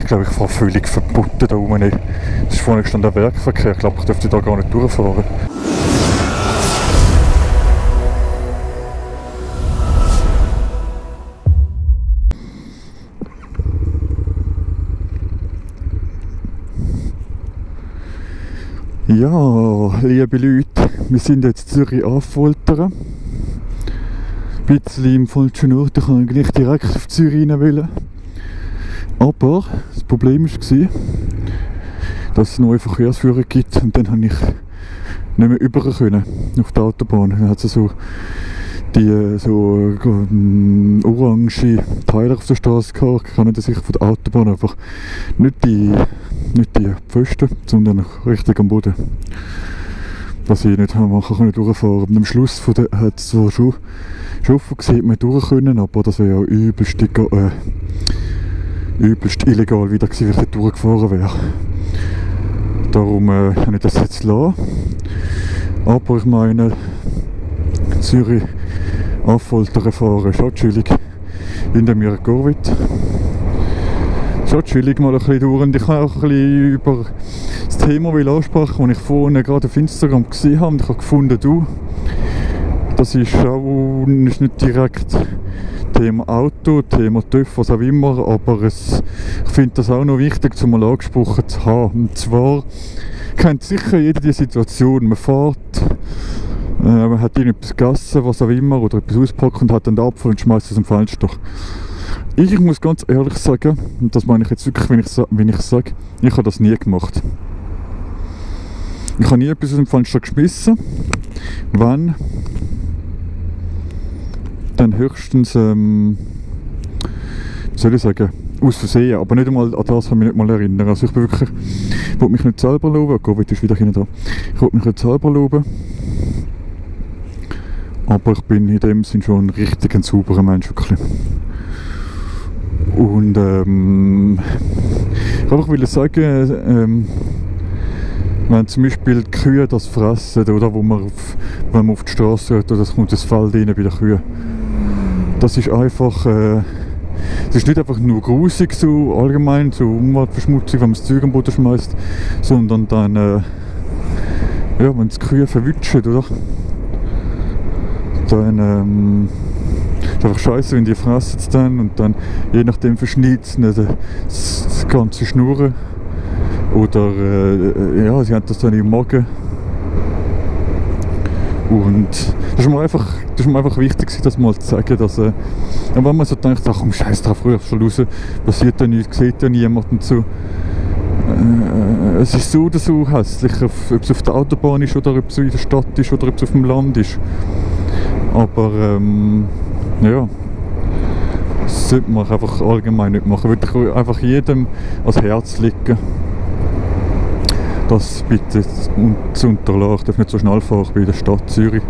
Ich glaube, ich fahre völlig verbunden da rum. Es ist vorhin gestanden der Werkverkehr. Ich glaube, ich dürfte da gar nicht durchfahren. Ja, liebe Leute, wir sind jetzt Zürich Affoltern. Ein bisschen im falschen Ort, ich wollte eigentlich direkt auf Zürich rein wollen. Aber das Problem war, dass es neue Verkehrsführer gibt und dann konnte ich nicht mehr rüber können auf der Autobahn. Dann hat es so die orange Teile auf der Straße gehabt. Ich kann sich von der Autobahn einfach nicht die Pfosten, sondern richtig am Boden. Was ich nicht machen konnte durchfahren. Und am Schluss hat es zwar schon offen gesehen, man durch können, aber das wäre ja übelst illegal wieder gewesen, wenn ich dort durchgefahren wäre. Darum habe ich das jetzt gelassen. Aber ich meine, Zürich Affoltern fahren ist auch chillig. Hinter mir Gorwit. Schon chillig mal ein bisschen durch. Und ich kann auch ein bisschen über das Thema ansprechen, das ich vorhin gerade auf Instagram gesehen habe. Und ich habe gefunden, das ist nicht direkt Thema Auto, Thema TÜV, was auch immer, aber ich finde das auch noch wichtig, um mal angesprochen zu haben. Und zwar kennt sicher jeder die Situation, man fährt, man hat irgendetwas gegessen, was auch immer, oder etwas auspackt und hat dann den Apfel und schmeißt es am Fenster. Ich muss ganz ehrlich sagen, und das meine ich jetzt wirklich, wenn ich sage, ich habe das nie gemacht. Ich habe nie etwas aus dem Fenster geschmissen, wenn dann höchstens, wie soll ich sagen, aus Versehen, aber nicht einmal an das kann ich mich nicht mal erinnern. Also ich wollte mich nicht selber loben, Covid ist wieder hinten da. Ich wollte mich nicht selber loben, aber ich bin in dem Sinn schon ein richtig sauberer Mensch, wirklich. Und ich wollte sagen, wenn zum Beispiel die Kühe das fressen, oder wenn man auf die Straße hört, oder das kommt das Feld rein bei den Kühen, das ist einfach, es ist nicht einfach nur grusig, so allgemein, so Umweltverschmutzung, wenn man das Zeug am Boden schmeißt, sondern dann, ja, wenn die Kühe verwutschen, oder? Dann, ist einfach scheiße, wenn die fressen es dann und dann, je nachdem verschneit es das ganze Schnurren. Oder, ja, sie haben das dann im Magen. Und das ist mir einfach wichtig, das mal zu sagen, dass, wenn man so denkt, ach komm, scheiß drauf, früher schon raus, passiert ja nichts, sieht ja niemand und so. Es ist so oder so hässlich, ob es auf der Autobahn ist oder ob es in der Stadt ist oder ob es auf dem Land ist. Aber, ja, das sollte man einfach allgemein nicht machen. Würde ich einfach jedem ans Herz legen, das bitte zu unterlassen. Ich darf nicht so schnell fahren, ich bin in der Stadt Zürich.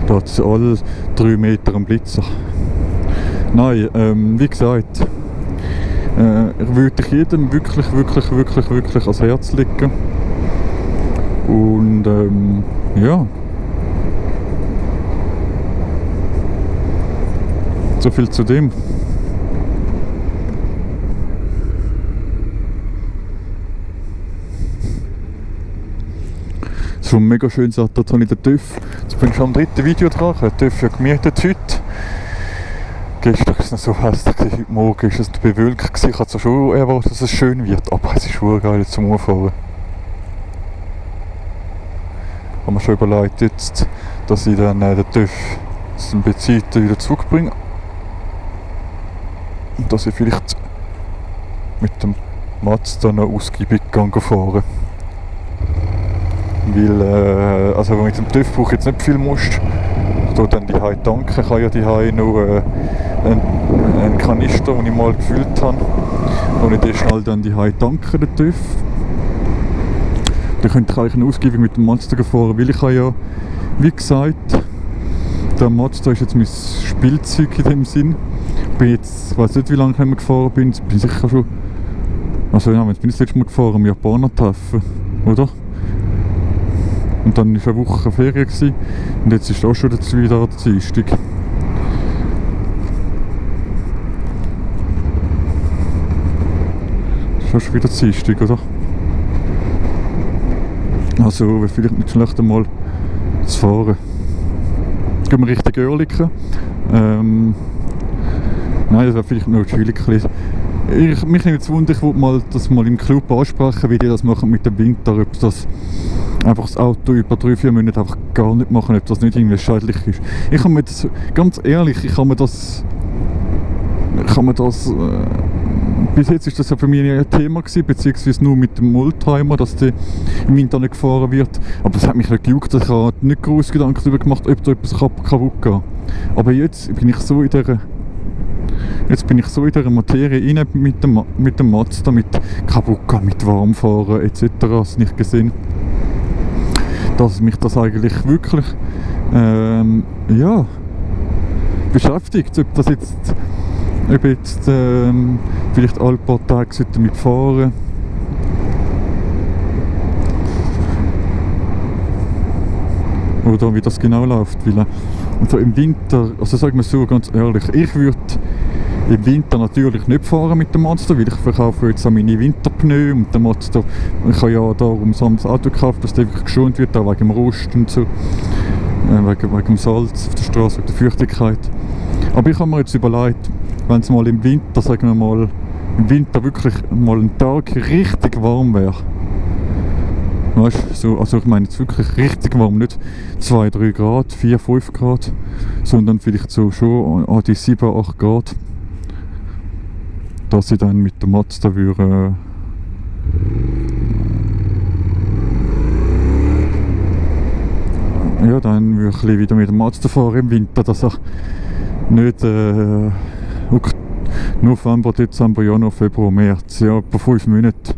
Da hat es alle 3 Meter einen Blitzer. Nein, wie gesagt, würde ich jedem wirklich ans Herz legen. Und ja. So viel zu dem. So ein mega schönes Wetter, jetzt habe ich den TÜV. Jetzt bin ich schon am 3. Video dran. Ich habe den TÜV ja gemietet heute. Gestern war es noch so hässlich, heute Morgen war es bewölkt. Ich hatte schon erwartet, dass es schön wird, aber es ist schon geil zum Umfahren. Ich habe mir schon überlegt, jetzt, dass ich dann den TÜV zum Beziehten wieder zurückbringe. Und dass ich vielleicht mit dem Mazda noch ausgiebig fahren. Weil, also mit dem TÜV brauche ich jetzt nicht viel Most. Da dann die Hai tanken. Ich habe ja die Hai noch einen Kanister, den ich mal gefüllt habe. Und ich den schnell dann die Hai tanken, den TÜV. Dann könnte ich eigentlich eine Ausgiebig mit dem Mazda fahren, weil ich habe ja, wie gesagt, der Mazda ist jetzt mein Spielzeug in dem Sinn. Ich weiß nicht, wie lange ich nicht mehr gefahren bin. Ich bin sicher schon, also ja, jetzt bin ich das letzte Mal gefahren am Japaner-Treffen, oder? Und dann war eine Woche Ferien gewesen. Und jetzt ist auch schon dazu wieder der Dienstag. schon wieder Dienstag, oder? Also wäre vielleicht nicht schlecht einmal zu fahren. Gehen wir Richtung Oerlikon. Nein, das wäre vielleicht noch chillig. Mich nimmt es Wunder, ich wollte mal das mal im Club ansprechen, wie die das machen mit dem Winter, ob das einfach das Auto über 3-4 Monate einfach gar nicht machen, ob das nicht irgendwie schädlich ist. Ich kann mir das, ganz ehrlich, bis jetzt ist das ja für mich nie ein Thema gewesen, beziehungsweise nur mit dem Oldtimer, dass der im Winter nicht gefahren wird. Aber es hat mich nicht gejuckt, ich habe nicht groß Gedanken darüber gemacht, ob da etwas kaputt geht. Aber jetzt bin ich so in dieser Materie rein mit dem Mazda, mit kaputt gehen, mit Warmfahren etc. Hast du nicht gesehen, dass mich das eigentlich wirklich ja, beschäftigt, ob jetzt vielleicht alle paar Tage damit fahren. Oder wie das genau läuft. Weil, also im Winter, also sagen wir so ganz ehrlich, ich würde im Winter natürlich nicht fahren mit dem Mazda, weil ich verkaufe jetzt auch meine Winterpneu und der Mazda, ich habe ja darum so ein Auto gekauft, dass der wirklich geschont wird, auch wegen dem Rost und so, wegen dem Salz auf der Straße, wegen der Feuchtigkeit. Aber ich habe mir jetzt überlegt, wenn es mal im Winter, sagen wir mal, im Winter wirklich mal ein Tag richtig warm wäre. Weißt du, so, also ich meine jetzt wirklich richtig warm, nicht 2-3 Grad, 4-5 Grad, sondern vielleicht so schon an die 7-8 Grad. Dass ich dann mit dem Mazda würde ja, dann würde ich wieder mit dem Mazda fahren im Winter, dass er nicht November, Dezember, Januar, Februar, März, ja, etwa 5 Monate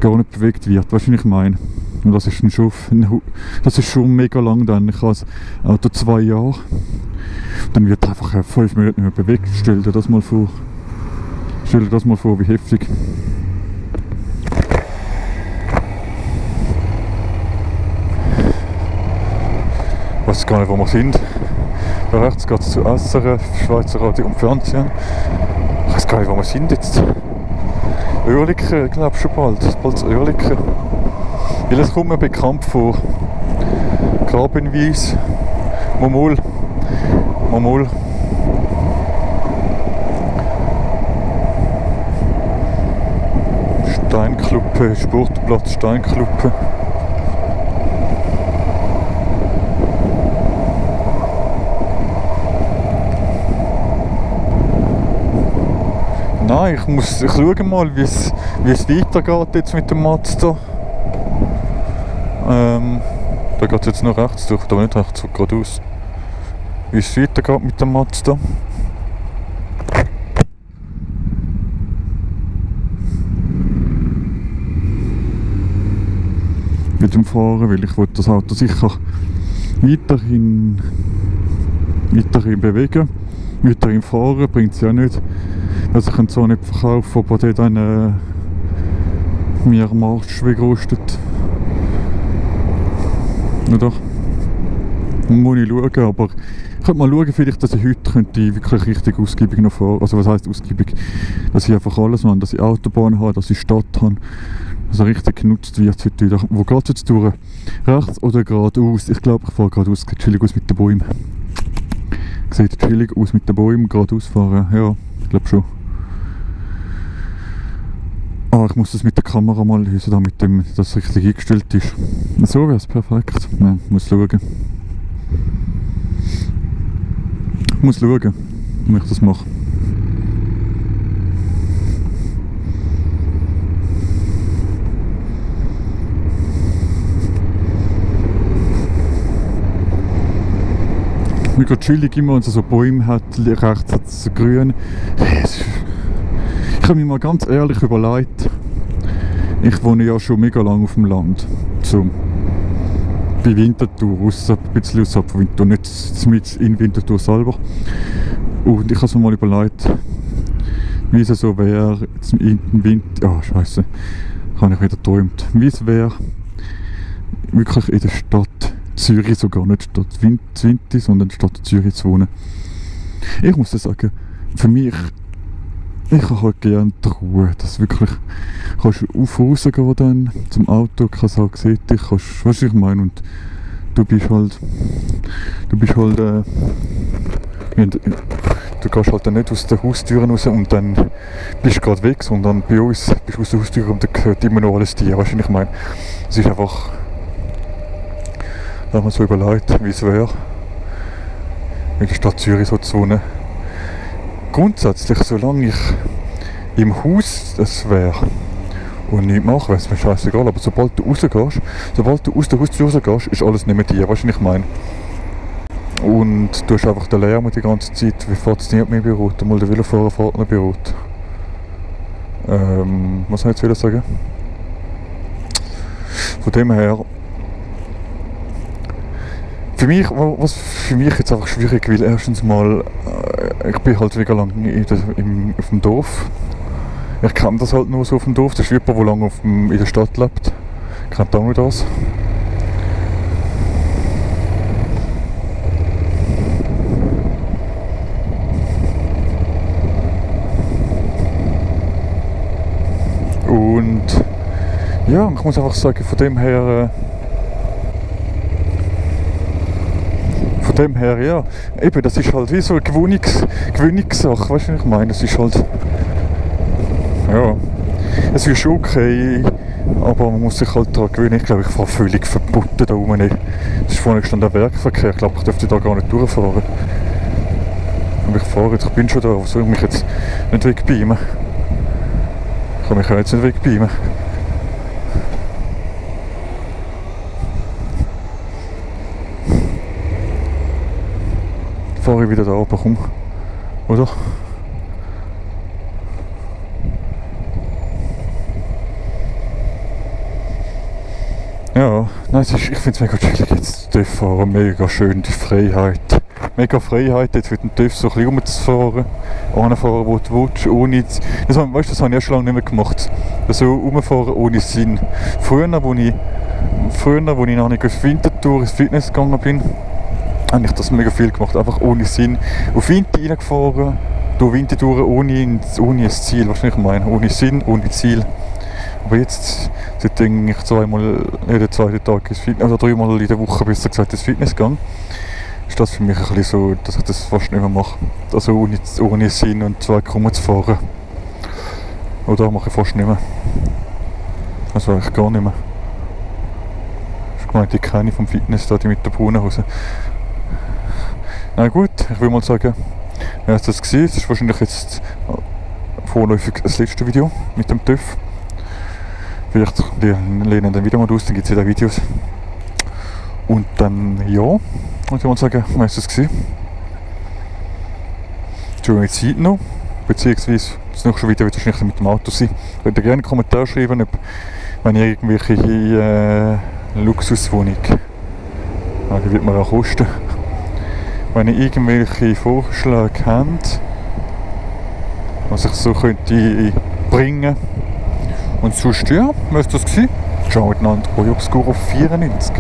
gar nicht bewegt wird, weißt du, was ich meine? Und das ist schon mega lang dann. Ich habe das Auto 2 Jahre. Dann wird einfach 5 Monate nicht mehr bewegt. Stell dir das mal vor. Stell dir das mal vor, wie heftig. Ich weiß gar nicht, wo wir sind. Da rechts geht es zu SRF, Schweizer Radio und Fernsehen. Ich weiß gar nicht, wo wir sind jetzt. Oerlikon, ich glaube schon bald das Oerlikon. Weil es kommt mir bekannt vor. Grabenwies, Momol. Steinkluppe, Sportplatz Steinkluppe. Nein, ich schaue mal, wie es weitergeht jetzt mit dem Mazda. Da geht es jetzt noch rechts durch, da nicht rechts, geradeaus. Wie es weitergeht mit dem Mazda. Mit dem Fahren, weil ich das Auto sicher weiterhin bewegen. Weiterhin fahren bringt es ja nicht. Also ich kann es auch nicht verkaufen, aber der dann mir am Arsch wegrostet. Oder? Muss ich schauen, aber ich könnte mal schauen, vielleicht, dass ich heute wirklich richtig ausgiebig noch fahren. Also was heisst ausgiebig? Dass ich einfach alles habe, dass ich Autobahn habe, dass ich Stadt habe. Dass er richtig genutzt wird heute wieder. Wo geht es jetzt durch? Rechts oder geradeaus? Ich glaube, ich fahre geradeaus. Sieht chillig aus mit den Bäumen. Sieht chillig aus mit den Bäumen, geradeaus fahren. Ja, ich glaube schon. Ah, ich muss das mit der Kamera mal lösen, damit das richtig eingestellt ist. So wäre es perfekt. Ja, ich muss schauen. Ich muss schauen, wie ich das mache. Mega chillig immer, wenn es so Bäume hat, rechts hat es grün. Ich habe mir mal ganz ehrlich überlegt, ich wohne ja schon mega lange auf dem Land. So, bei Winterthur, ein bisschen außerhalb von Winterthur, nicht mit in Winterthur selber. Und ich habe mir mal überlegt, wie es so wäre, in Winter. Ah, scheiße, habe ich wieder geträumt. Wie es wäre, wirklich in der Stadt Zürich, sogar nicht Stadt Zwinti, sondern Stadt Zürich zu wohnen. Ich muss sagen, für mich Ich habe halt gerne die Ruhe, dass wirklich kannst rausgehen dann zum Auto, kann sagen, sieht dich, kannst, weißt du, ich meine, und du bist halt, du gehst halt dann nicht aus den Haustüren raus und dann bist du gerade weg, sondern bei uns bist du aus der Haustür und dann gehört immer noch alles dir, weißt du, ich meine, es ist einfach, wenn man so überlegt, wie es wäre, in der Stadt Zürich so zu wohnen. Grundsätzlich, solange ich im Haus das wäre und nichts mache, wäre es mir scheißegal, aber sobald du rausgehst, sobald du aus der Haustür rausgehst, ist alles nicht mehr dir, weißt du, was ich meine? Und du hast einfach den Lärm die ganze Zeit, wie fasziniert mich Beirut, mal der Velofahrer fährt nach Beirut. Was soll ich jetzt wieder sagen? Von dem her, für mich, was für mich jetzt einfach schwierig, weil erstens mal, ich bin halt mega lange auf dem Dorf. Ich kenne das halt nur so auf dem Dorf. Das ist jemand, der lange in der Stadt lebt. Kennt auch nur das. Und ja, ich muss einfach sagen, von dem her, ja, eben, das ist halt wie so eine Gewöhnungssache, weißt du, was ich meine? Es ist halt, ja, es ist schon okay, aber man muss sich halt daran gewöhnen. Ich glaube, ich fahre völlig verboten da rum. Es ist vorhin gestanden der Werkverkehr, ich glaube, ich dürfte da gar nicht durchfahren. Aber ich fahre jetzt, ich bin schon da, was soll ich mich jetzt nicht wegbeamen? Ich kann mich ja jetzt nicht wegbeamen. Fahre ich wieder da runter, komm, oder? Ja, nein, ich finde es mega chillig jetzt TÜV fahren, mega schön, die Freiheit. Mega Freiheit, jetzt mit dem TÜV so ein bisschen rumzufahren, anfahren, wo du willst, ohne... Das habe ich ja schon lange nicht mehr gemacht. So rumfahren ohne Sinn. Früher, wo ich noch nicht auf Winterthur ins Fitness gegangen bin, habe ich das mega viel gemacht, einfach ohne Sinn. Auf Winter reingefahren, durch Winterthur ohne ein Ziel, was ich meine, ohne Sinn, ohne Ziel. Aber jetzt, seitdem ich jeden zweiten Tag ins Fitness, also 3 Mal in der Woche besser gesagt ins Fitness gehe, ist das für mich ein bisschen so, dass ich das fast nicht mehr mache. Also ohne Sinn und 2 zu fahren. Oder mache ich fast nicht mehr. Also eigentlich gar nicht mehr. Ich gemeint, ich kenne vom Fitness da, die mit der braunen Hose. Na gut, ich will mal sagen, wer hat das gesehen? Das ist wahrscheinlich jetzt vorläufig das letzte Video mit dem TÜV. Vielleicht lehnen dann wieder mal aus, dann gibt es wieder Videos. Und dann, ja, muss ich mal sagen, wer ist das gesehen? Schöne Zeit noch, beziehungsweise das nächste Video wird wahrscheinlich mit dem Auto sein. Könnt ihr gerne einen Kommentar schreiben, wenn ihr irgendwelche Luxuswohnung, die wird mir auch kosten. Wenn ihr irgendwelche Vorschläge habt, was ich so könnte bringen. Und sonst, ja, was das gewesen? Ciao miteinander, euer Obscuro 94.